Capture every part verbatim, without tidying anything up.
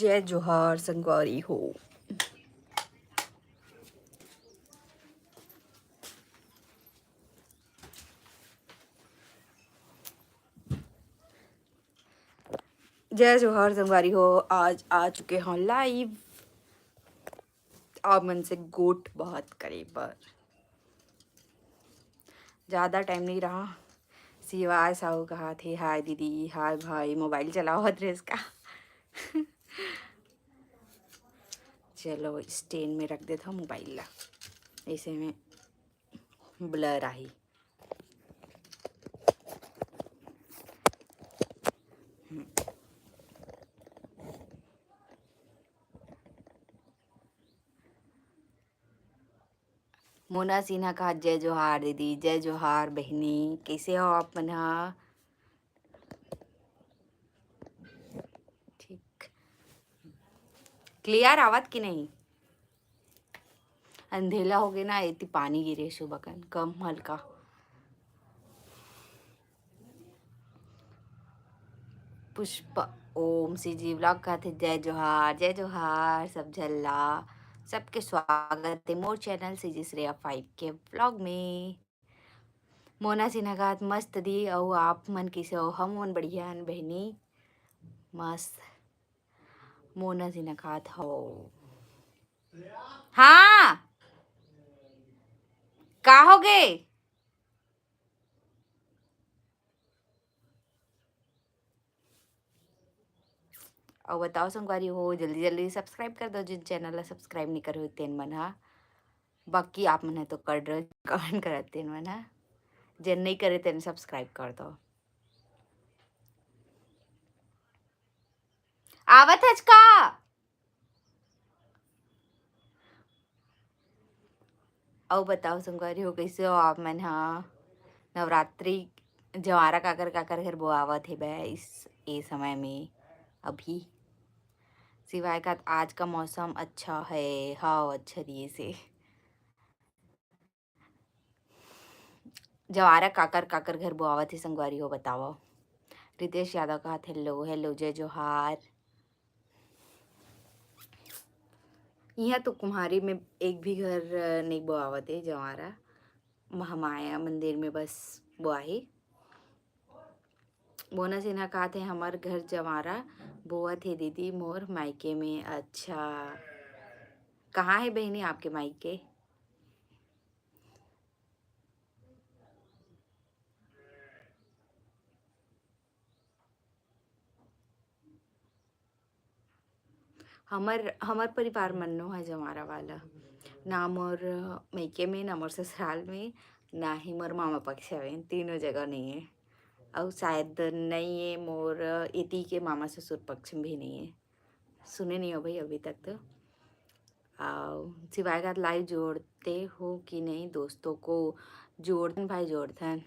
जय जोहार संगवारी हो। जय जोहार संगवारी हो, आज आ चुके हों live आप मन से गोठ बात करे बर। ज़्यादा time नहीं रहा। शिवाय साहू कहाथे, "हाय दीदी, हाय भाई, mobile चलावत रहे इसका।" चलो, stand में रख देथों mobile ला, ऐसे में blur आही। हम्म। मोना सिन्हा कहा, "जय जोहार दीदी।" जय जोहार बहिनी, कैसे हो आप मन ह? ठीक, clear आवत कि नहीं? अंधेला हो गए ना, एती पानी गिरे सुबह कन, कम हल्का। पुष्पा, ओम सीजी vlog कहाथे, "जय जोहार, जय जोहार सब झन ला।" सबके स्वागत है मोर channel सीजी श्रेया five के vlog में। मोना सिन्हा कहाथे, "मस्त दी, अउ आप मन कइसे हो?" हम मन बढ़िया हन बहिनी, मस्त। मोना सिन्हा कहाथे, "हो।" हाँ, का हो गए? अउ बताओ संगवारी हो, जल्दी जल्दी subscribe कर दो, जिन channel ला subscribe नहीं करे हो तेन मन हा। बाकी आप मन ह तो कर रहे, comment करत तेन मन हा, जेन नहीं करे तेन subscribe कर दो। आवत हच का? अउ बताओ संगवारी हो, कैसे हो आप मन हा? नवरात्रि जवारा काकर काकर घर बोआवत हे बे इस, ए समय में अभी। शिवाय कहाथे, "आज का मौसम अच्छा है।" हाँ, अच्छा दिए से। जवारा काकर काकर घर बोआवत हे संगवारी हो, बतावव। रितेश यादव कहाथे, "हेलो, हेलो, जय जोहार।" इहाँ तो कुम्हारी में एक भी घर, अ, नहीं बोआवत हे जवारा, महामाया मंदिर में बस बोआही। मोना सिन्हा कहाथे, "हमर घर जवारा बोअत हे दीदी, मोर मायके में।" अच्छा, कहाँ हे बहिनी आपके मायके? हमर, हमर परिवार मन्नो है जवारा वाला, ना मोर मइके में, ना मोर ससुराल में, ना ही मोर मामा पक्ष हवे, तीनों जगह नहीं है। अउ शायद नहीं है मोर एती के मामा ससुर पक्ष में भी नहीं है, सुने नहीं हो भाई अभी तक तो। अउ शिवाय कहाथे, "Live जोड़ते हो कि नहीं दोस्तों को?" जोड़थन भाई, जोड़थन।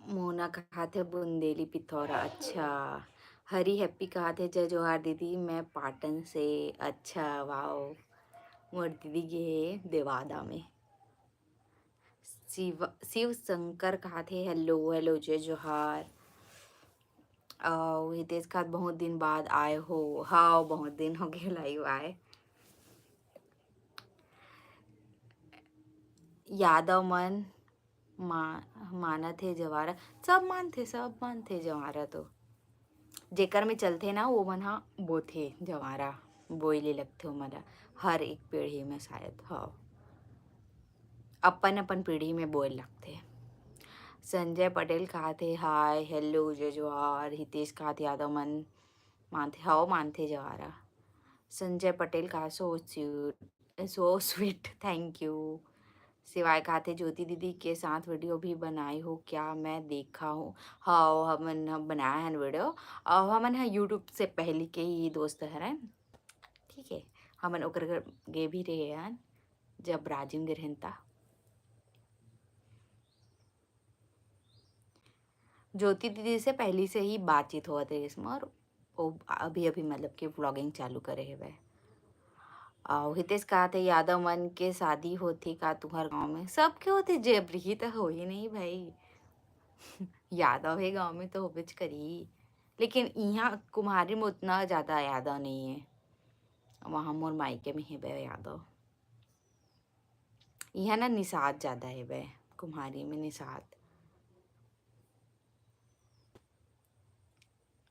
मोना कहाथे बुंदेली पिथौरा, अच्छा। हरी हैप्पी कहाथे, "जय जोहार दीदी, मैं पाटन से।" अच्छा, वाओ, मोर दीदी गे हे देवादा में। शिव, शिव शंकर कहाथे, "हेलो, हेलो, जय जोहार।" अउ हितेश कहाथे, "बहुत दिन बाद आए हो।" हाँ, बहुत दिन हो गए live आए। यादव मन मा-, मानत हे जवारा, सब मानथे, सब मानथे जवारा तो। जेकर में चलथे ना, वो मन हा बोथे जवारा, बोए ले लगथे ओमन ला, हर एक पीढ़ी में शायद, हाँ, अपन अपन पीढ़ी में बोए लगथे। संजय पटेल कहाथे, "हाय, हेलो, जय जोहार।" हितेश कहाथे, "यादव मन मानथे, हव मानथे जवारा।" संजय पटेल कहा, "So sweet, so sweet, thank you।" शिवाय कहाथे, "ज्योति दीदी के साथ video भी बनाई हो क्या? मैं देखा हूँ।" हाँ, हमन ह बनाए हन video, अउ हमन ह YouTube से पहले के ही दोस्त हरन, ठीक है। हमन ओकर घर गे भी रहे हन, जब राजिम गे रहेन ता। ज्योति दीदी से पहली से ही बातचीत होवत रहिस मोर, वो अभी अभी मतलब कि vlogging चालू करे हेवय। अउ हितेश कहाथे, "यादव मन के शादी होथे का तुहर गांव में?" सबके होथे, जेबरही त होही नहीं भाई। यादव हे गांव में तो होबेच करही। लेकिन इहाँ कुम्हारी में उतना ज्यादा यादव नहीं है। वहाँ मोर मायके में हेबे यादव। इहाँ ना निषाद ज्यादा हेबे, कुम्हारी में निषाद।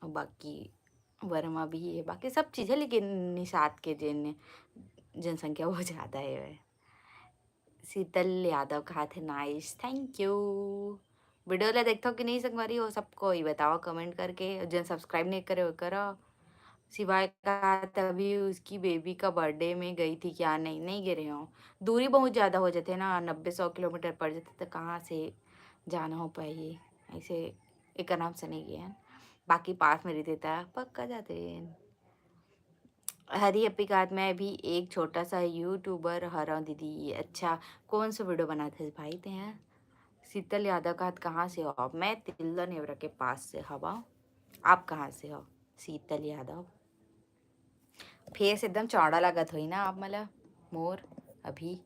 अउ बाकी वर्मा भी है, बाकी सब चीज है, लेकिन निषाद के जेन जनसंख्या वो ज्यादा है। शीतल यादव कहा थे, "Nice, thank you।" वीडियो ला देखथव कि नहीं संगवारी हो, सबको ही बताओ कमेंट करके। जेन सब्सक्राइब नहीं करे हो, करो। शिवाय कहा, "तभी उसकी बेबी का बर्थडे में गई थी क्या?" नहीं, नहीं गे रहे हो। दूरी बहुत ज्यादा हो जाते ना, नब्बे सौ किलोमीटर पड़ जाते, तो कहाँ से जाना हो पाही? ऐसे एकर नाम से नहीं गए हैं, बाकी पास में रहिते त पक्का जाते। हरी हप्पी कहा थे, "मैं भी एक छोटा सा यूट्यूबर हरव दीदी।" अच्छा, कौन सा वीडियो बनाथे भाई ते हैं? शीतल यादव कहा थे, "कहाँ से हो आप?" "मैं तिल्दा नेवरा के पास से हवा।" "आप कहाँ से हो?" शीतल यादव। फेस एकदम चौड़ा लगत होई ना आप मला मोर अभी।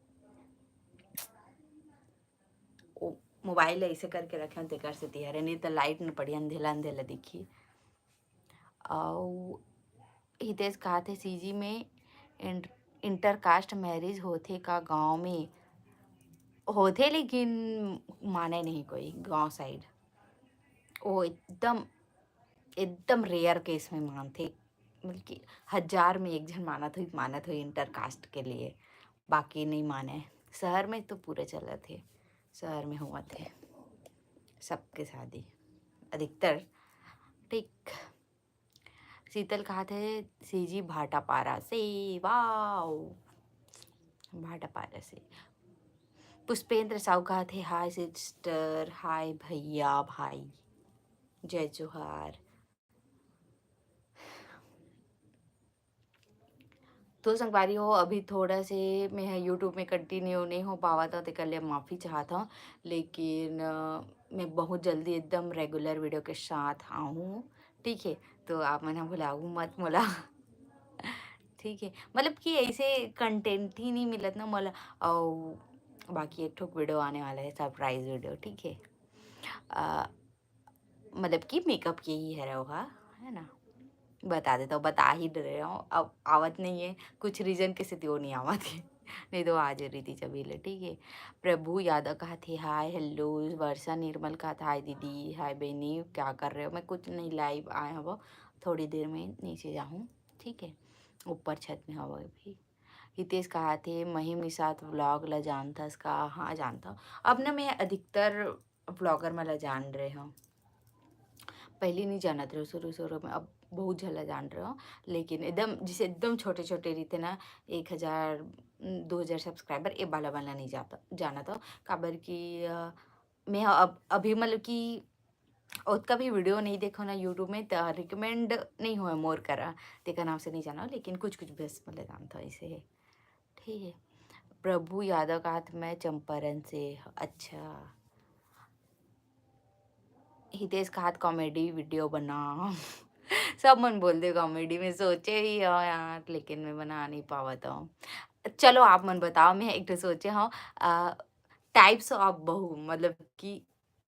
ओ, मोबाइल ऐसे करके रखे हन, तेकर सेती हरे, नहीं तो लाइट न पड़ी, अंधेला अंधेला दिखी। अउ हितेश कहा थे, "सीजी में इंट-, इंटरकास्ट मैरिज होथे का गांव में?" होथे, लेकिन माने नहीं कोई गांव साइड। वो एकदम, एकदम रेयर केस में मानथे, बल्कि हजार में एक झन मानत होई, मानत होई इंटरकास्ट के लिए, बाकी नहीं माने। शहर में तो पूरे चलत हे, शहर में होवत हे सबके शादी अधिकतर। ठीक, शीतल कहा थे, "सीजी भाटापारा से।" वाओ, भाटापारा से। पुष्पेंद्र साहू कहा थे, "हाय सिस्टर, हाय भैया, भाई, जय जोहार।" तो संगवारी हो, अभी थोड़ा से मैं ह YouTube में कंटिन्यू नहीं हो पावत हव, तेकर ले माफ़ी चाहत हव, लेकिन अ, मैं बहुत जल्दी एकदम रेगुलर वीडियो के साथ आऊँ, ठीक है? तो आप मन ह भुलाहू मत मोला। ठीक है, मतलब कि ऐसे कंटेंट ही नहीं मिलत ना मोला। और बाकी एक ठोक वीडियो आने वाला है, सरप्राइज वीडियो, ठीक है? अ, मतलब कि मेकअप के ही हरे ओहा, है ना? बता देता हूँ, बता ही दे रहे हूँ, अब आवत नहीं है, कुछ रीजन के सेती वो नहीं आवत है। नहीं तो आज रही थी चबीले, ठीक है। प्रभु यादव कहा थे, "हाय, हेलो।" वर्षा निर्मल कहा था, "हाय दीदी, हाय बहनी, क्या कर रहे हो?" मैं कुछ नहीं, लाइव आए हव, थोड़ी देर में नीचे जाहूँ, ठीक है, ऊपर छत में हव अभी। हितेश कहा थे, "महिम निषाद व्लॉग ला जानथस का?" हाँ, जानता हूँ। अब ना मैं अधिकतर व्लॉगर मन ला जान रहे हव, पहली नहीं जानत रहे शुरू शुरू में, अब बहुत झन ला जान रहे हव। लेकिन एकदम, जैसे एकदम छोटे छोटे रहिथे ना, एक हजार, दो हजार सब्सक्राइबर, ए वाला मन ला नहीं जाता, जानत हव, काबर कि अ, मैं ह-, अब अभी मतलब कि ओतका भी वीडियो नहीं देखो ना YouTube में, त रिकमेंड नहीं होए मोर करा, तेकर नाम से नहीं जाना, लेकिन कुछ कुछ बस मतलब जानता हव, ऐसे है, ठीक है। प्रभु यादव कहा थे, "मैं चंपारण से।" अच्छा, हितेश कहा थे, "कॉमेडी वीडियो बना।" सब मन बोल दे कॉमेडी में, सोचे ही हव यार, लेकिन मैं बना नहीं पावत हव। चलो आप मन बताओ, मैं एक ठो सोचे हव, अ, टाइप्स ऑफ बहू, मतलब कि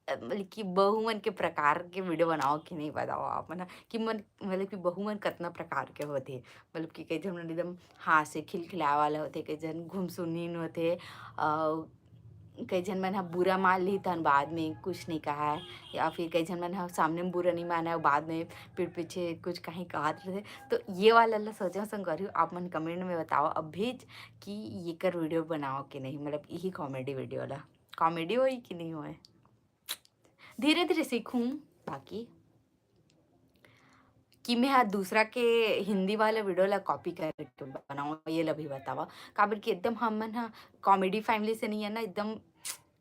अ, मतलब कि बहू मन के प्रकार के वीडियो बनाओ कि नहीं, बताओ आप मन ह, कि मन, मतलब कि बहू मन कतना प्रकार के होथे, मतलब कि कई झन मन एकदम हाँ से खिलखिलाए वाला होथे, कई झन घुमसुनीन होथे, अ, कई झन मन ह बुरा मान लिही तहन बाद में कुछ नहीं कहा है, या फिर कई झन मन ह सामने में बुरा नहीं माना है, बाद में पीठ पीछे कुछ कहीं कहत रहे। तो ये वाला ला सोचा संगवारी हो, आप मन कमेंट में बताओ अभी कि येकर वीडियो बनाओ कि नहीं, मतलब यही कॉमेडी वीडियो ला, कॉमेडी होई कि नहीं होए। धीरे धीरे सीखूं, बाकी कि मैं हा दूसरा के हिंदी वाला वीडियो ला कॉपी करके बनाऊं, ये ला भी बतावा। काबर कि एकदम हम मन हा कॉमेडी फैमिली से नहीं है ना, एकदम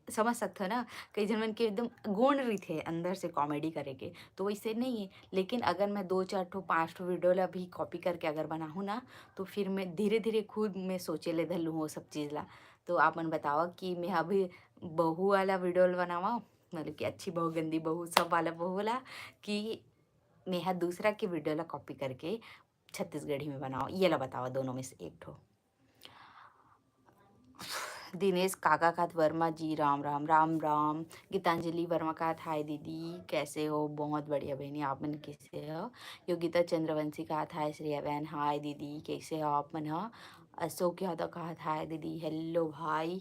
समझ सकते हो ना, कई झन मन के एकदम गुण रहिथे अंदर से कॉमेडी करे के, तो वैसे नहीं है। लेकिन अगर मैं दो चार ठो, पाँच ठो वीडियो ला भी कॉपी करके अगर बनाहूँ ना, तो फिर मैं धीरे धीरे खुद में सोचे ले धर लूँ वो सब चीज़ ला। तो आप मन बतावा कि मैं अभी बहू वाला वीडियो ला बनावा, मतलब कि अच्छी बहू, गंदी बहू, सब वाला बहू ला, कि मैं हा दूसरा के वीडियो ला कॉपी करके छत्तीसगढ़ी में बनाओ, ये ला बतावा दोनों में से एक ठो। दिनेश काका कहत वर्मा जी राम राम। राम राम। गीतांजलि वर्मा कहत हाय दीदी, कैसे हो? बहुत बढ़िया बहनी, आप मन कैसे हो? योगिता चंद्रवंशी कहत हाय श्रेया बहन, हाय दीदी, कैसे हो आप मन ह? अशोक यादव कहत हाय दीदी, हेलो भाई।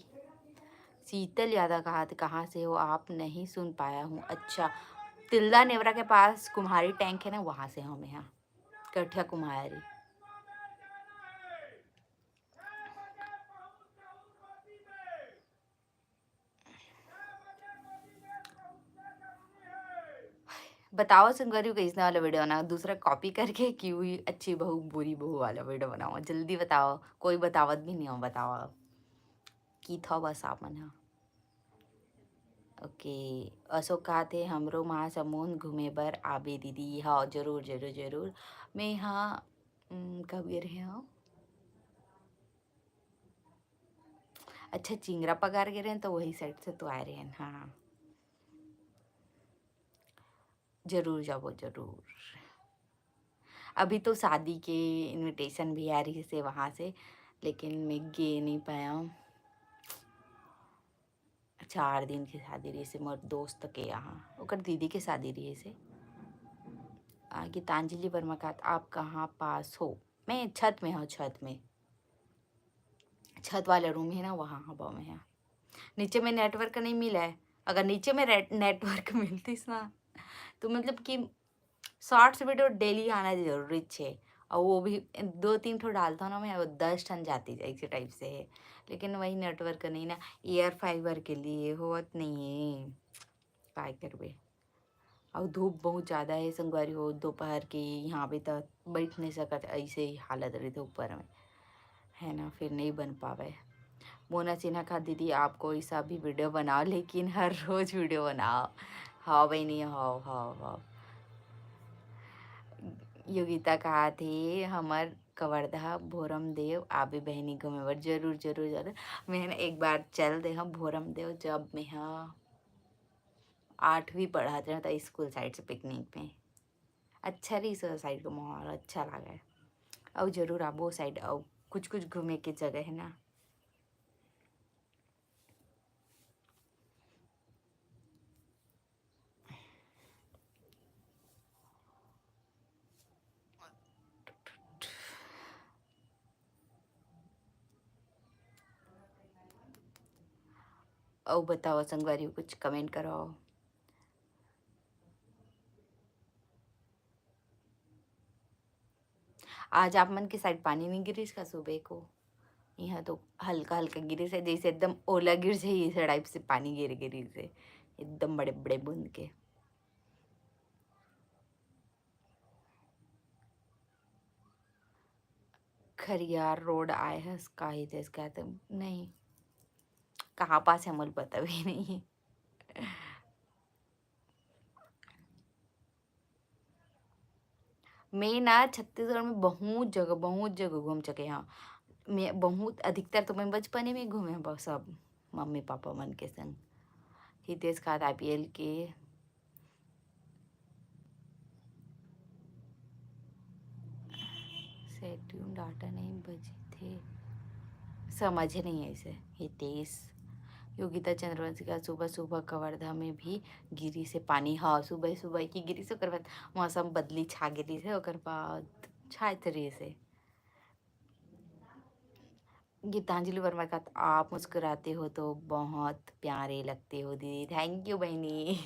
शीतल यादव कहत, कहाँ से हो आप? नहीं सुन पाया हूँ। अच्छा, तिल्दा नेवरा के पास कुम्हारी टैंक है ना, वहाँ से हूँ मैं, हाँ, कठिया कुम्हारी। बताओ संगवारी हो, कैसने वाला वीडियो बनाओ, दूसरा कॉपी करके कि वही अच्छी बहू बुरी बहू वाला वीडियो बनाओ, जल्दी बताओ, कोई बतावत भी नहीं हो, बताओ की था बस आप मन ह। ओके, अशोक कहत हे हमरो महासमुंद घूमे बर आबे दीदी। हाँ, जरूर जरूर जरूर। मैं हाँ, उम, कब गे रहे हो? अच्छा, चिंगरा पगार गे रहे हैं तो वही साइड से तो आए रहे हैं। हाँ, जरूर जाबो, जरूर। अभी तो शादी के इनविटेशन भी आ रही से वहाँ से, लेकिन मैं गे नहीं पाया हूँ। चार दिन के शादी रहिसे मोर दोस्त के यहाँ, ओकर दीदी के शादी रहिसे। आ, गीतांजलि वर्मा कहत, आप कहाँ पास हो? मैं छत में हूँ, छत में, छत वाला रूम है ना, वहाँ हवा में है। नीचे में नेटवर्क नहीं मिला है, अगर नीचे में रे-, नेटवर्क मिलतीस ना, तो मतलब कि शॉर्ट्स वीडियो डेली आना जरूरी छे। और वो भी दो तीन ठो डालता हूँ ना मैं, वो दस ठन जाती ऐसे टाइप से है। लेकिन वही नेटवर्क नहीं ना, एयर फाइबर के लिए होत नहीं है, काय करबे। और धूप बहुत ज़्यादा है संगवारी हो, दोपहर के यहाँ पे तो बैठ नहीं सकत, ऐसे ही हालत रहते ऊपर में, है ना, फिर नहीं बन पावे। मोना सिन्हा कहा, दीदी आप कोई सा भी वीडियो बनाओ, लेकिन हर रोज वीडियो बनाओ। हाँ बहनी, हाँ, हाँ, हाँ। योगिता कहा थे, हमर कवर्धा भोरम देव आबे बहनी घूमे बर। जरूर, जरूर, जरूर। मैं ना एक बार चल दे हम भोरम देव, जब मैं हाँ आठवीं पढ़त रहे तो स्कूल साइड से पिकनिक में। अच्छा रहिस ओ साइड के माहौल, अच्छा लागे। अउ जरूर आबो ओ साइड, अउ कुछ कुछ घूमे के जगह है ना। अउ बताओ संगवारी, कुछ कमेंट करो। आज आप मन के साइड पानी नहीं गिरिस का सुबह को? यहाँ तो हल्का हल्का गिरिस है, जैसे एकदम ओला गिर जाए, इस टाइप से पानी गिर गिरिस है, एकदम बड़े बड़े बूंद के। खरियार रोड आए हस का हितेश कहते? नहीं, कहाँ पास है मोला पता भी नहीं है। मैं ना छत्तीसगढ़ में बहुत जगह, बहुत जगह घूम चुके हूँ। मैं बहुत, अधिकतर तो मैं बचपने में घूमे हूँ सब मम्मी पापा मन के संग। हितेश खाद आईपीएल के शेड्यूल डाटा नहीं बजे थे, समझ नहीं ऐसे। हितेश, योगिता चंद्रवंशी का सुबह सुबह कवर्धा में भी गिरी से पानी। हाँ, सुबह सुबह की गिरी से, ओकर बाद मौसम बदली छा गिरी से, ओकर बाद छाइत रही से। गीतांजलि वर्मा का, आप मुस्कुराते हो तो बहुत प्यारे लगते हो दीदी। थैंक यू बहनी,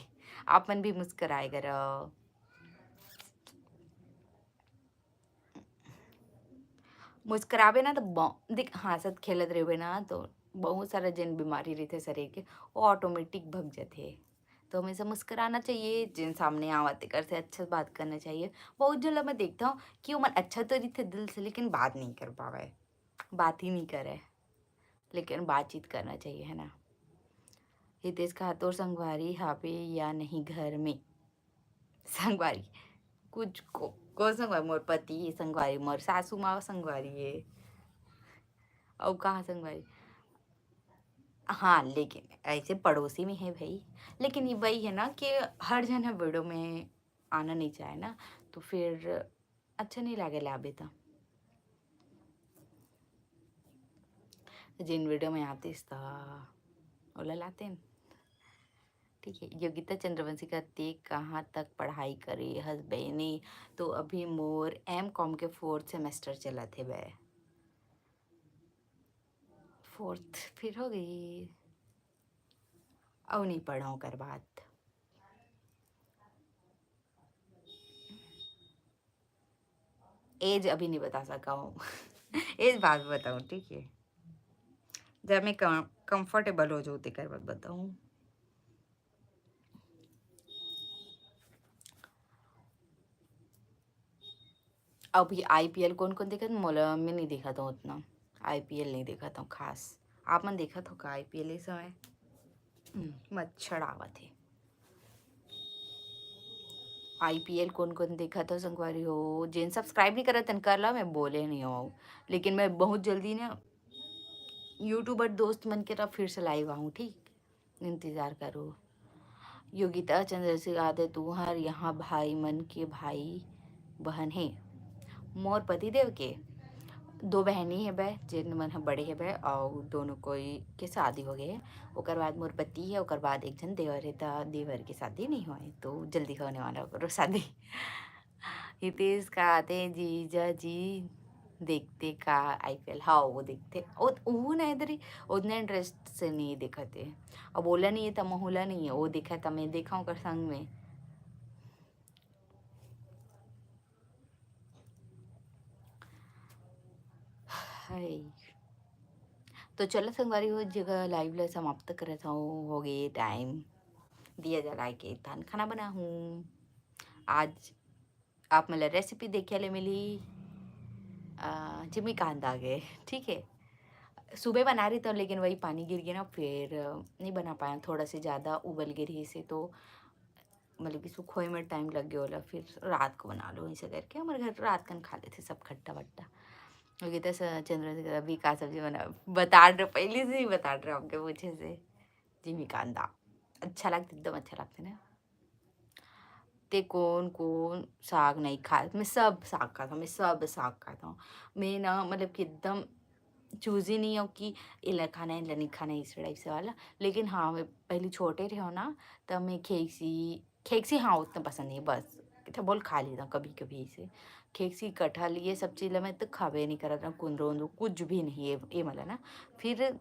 आप मन भी मुस्कुराए करो। मुस्कुराबे ना तो ब-, देख, हाँसत खेलत रहिबे ना तो बहुत सारा जेन बीमारी रहिथे शरीर के, वो ऑटोमेटिक भग जाथे। तो हमेशा मुस्कुराना चाहिए, जेन सामने आवत तेकर से अच्छा बात करना चाहिए। बहुत झन ला मैं देखता हूँ कि ओमन अच्छा तो रहिथे दिल से, लेकिन बात नहीं कर पावे, बात ही नहीं करे, लेकिन बातचीत करना चाहिए, है ना? हितेश कहा, तोर संगवारी हावे या नहीं घर में? संगवारी, कुछ को, को संगवारी, मोर पति संगवारी, मोर सासू माँ संगवारी है, अउ कहाँ संगवारी? हाँ, लेकिन ऐसे पड़ोसी में है भाई, लेकिन ये वही है ना कि हर जन है वीडियो में आना नहीं चाहे ना, तो फिर अच्छा नहीं लागे लाबे तो। जेन वीडियो में आतिस त ओला लातेन। ठीक है, योगिता चंद्रवंशी का, "ते कहाँ तक पढ़ाई करे हस बहिनी?" तो अभी मोर एम कॉम के फोर्थ सेमेस्टर चलत हे बे। फोर्थ फिर हो गई, अउ नहीं पढ़ा ओकर बाद। एज अभी नहीं बता सका हूँ। एज बाद में बताऊँ, ठीक है, जब मैं कंफर्टेबल हो जाऊँ तेकर बाद बताऊँ। अभी आईपीएल कौन कौन देखत? मोला, मैं नहीं देखत हूँ उतना, आईपीएल नहीं देखत हूँ खास। आप मन देखत हो का आईपीएल इस समय? हम्म, मच्छर आवत हे। आईपीएल कौन कौन देखत हो संगवारी हो? जेन सब्सक्राइब नहीं करत तेन कर ला, मैं बोले नहीं हूँ, लेकिन मैं बहुत जल्दी ना यूट्यूबर दोस्त मन के तरफ फिर से लाइव आऊँ, ठीक? इंतजार करो। योगिता चंद्रवंशी आते, तुहर यहाँ भाई मन के भाई बहन हे? मोर पति देव के दो बहनी हे बे, जेन मन ह बड़े हे बे, अउ दोनों कोई के शादी हो गए हे। ओकर बाद मोर पति हे, ओकर बाद एक झन देवर हे, त देवर के शादी नहीं होए, तो जल्दी होने वाला ओकरो शादी। हितेश का आते, जीजा जी देखते का आईपीएल? हाँ, वो देखते। ओ, वो ना इधर ही उतना इंटरेस्ट से नहीं देखते। अब ओला नहीं है त महूला नहीं है, वो देखा त मैं देखा ओकर संग में। हाय। तो चलो संगवारी हो, जगह लाइव ला समाप्त करत हूँ, हो गए टाइम, दिया जला के तान खाना बना हूँ। आज आप मन ला रेसिपी देखे ले मिली, अ, जिमीकांदा के, ठीक है। सुबह बना रही था, लेकिन वही पानी गिर गया ना, फिर, अ, नहीं बना पाया, थोड़ा से ज़्यादा उबल गे रहिस हे, तो मतलब कि सुखोए में टाइम लग गया होला, फिर रात को बना लो, ऐसे करके। हमारे घर रात कन खा लेते सब खट्टा वट्टा। योगिता स-, चंद्र अभी का सब्जी बना, बता रहे, पहले से ही बता रहे आपके पूछे से। जिमीकांदा अच्छा लगता, एकदम अच्छा लगता ना। ते कौन कौन साग नहीं खा? मैं सब साग खाता हूँ, मैं सब साग खाता हूँ। मैं ना, मतलब कि एकदम चूजी नहीं हूँ कि एला खाना है, एला नहीं खाना है, इस टाइप से वाला। लेकिन हाँ, मैं पहले छोटे रहे हो ना, तब मैं खेकसी, खेकसी हाँ उतना पसंद नहीं, बस इतना बोल खा लेता हूँ कभी कभी ऐसे। खेकसी, कटहल, ये सब चीज़ ला मैं तो खाबे नहीं करत रहूँ, कुंदरू उंदरू कुछ भी नहीं, ये, ये मला ना। फिर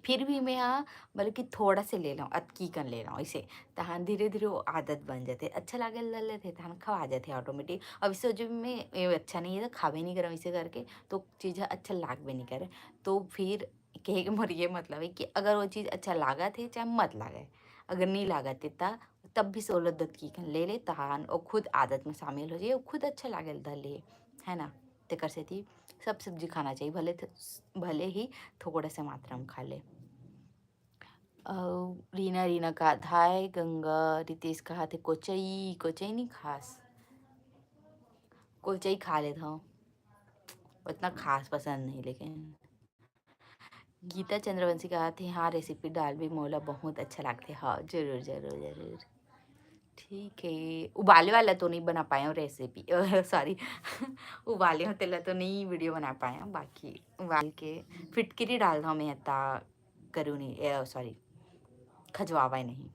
फिर भी मैं हाँ, मतलब कि थोड़ा से ले लूँ, अतकी कन ले लूँ इसे। तहान धीरे धीरे वो आदत बन जाते, अच्छा लागे ल लेते, तहान खवा जाते ऑटोमेटिक। अब सोचे मैं ये अच्छा नहीं है तो खाबे नहीं करूँ इसे करके, तो चीज़ अच्छा लागबे नहीं करे। तो फिर कहे के मोर ये मतलब है कि अगर वो चीज़ अच्छा लागत है, चाहे मत लागे, अगर नहीं लागत है ता, तब भी सोलह दतकी कन ले ले, तहान वो खुद आदत में शामिल हो जाए, वो खुद अच्छा लागे ल धर ले, है ना? तेकर सेती सब सब्जी खाना चाहिए, भले थ-, भले ही थोड़ा से मात्रा में खा ले। अउ रीना, रीना का धाय गंगा, रितेश कहा थे कोचई, कोचई नहीं खास, कोचई खा लेत हूँ, उतना खास पसंद नहीं, लेकिन गीता चंद्रवंशी कहा थे, "हाँ, रेसिपी डालबे, मोला बहुत अच्छा लागथे।" हाँ, जरूर, जरूर, जरूर। ठीक है, उबाले वाला तो नहीं बना पाया हूँ रेसिपी, सॉरी, उबाले हो तेला तो नहीं वीडियो बना पाया हूँ, बाकी उबाल के फिटकिरी डाल दो मैं ता करूँ नहीं, सॉरी, खजवावा नहीं।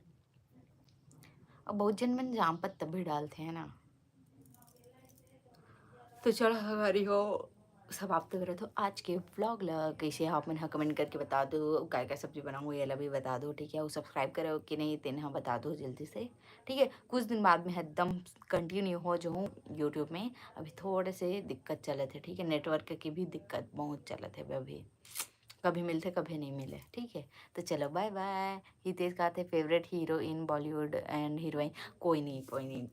अब बहुत जन मन जाम पत्ता भी डालते हैं ना। तो चलो हमारी हो समाप्त करत हो आज के व्लॉग ला। कैसे आप मन ह कमेंट करके बता दो, काय काय सब्जी बनाऊँ, ये ला भी बता दो, ठीक है। और सब्सक्राइब करो कि नहीं, तेन ह बता दो जल्दी से, ठीक है। कुछ दिन बाद में एकदम कंटिन्यू हो जाऊँ यूट्यूब में। अभी थोड़े से दिक्कत चलत है, ठीक है, नेटवर्क की भी दिक्कत बहुत चलत है अभी, कभी मिलते कभी नहीं मिले, ठीक है। तो चलो बाय बाय। हितेश का थे favourite heroine Bollywood and heroine, कोई नहीं, कोई नहीं।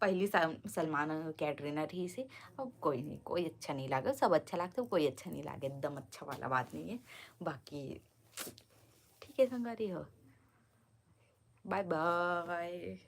पहली सम-, सलमान और कैटरीना रही से, अब कोई नहीं, कोई अच्छा नहीं लगा, सब अच्छा लगता, कोई अच्छा नहीं लगा, एकदम अच्छा वाला बात नहीं है। बाकी ठीक है संगवारी हो, बाय बाय।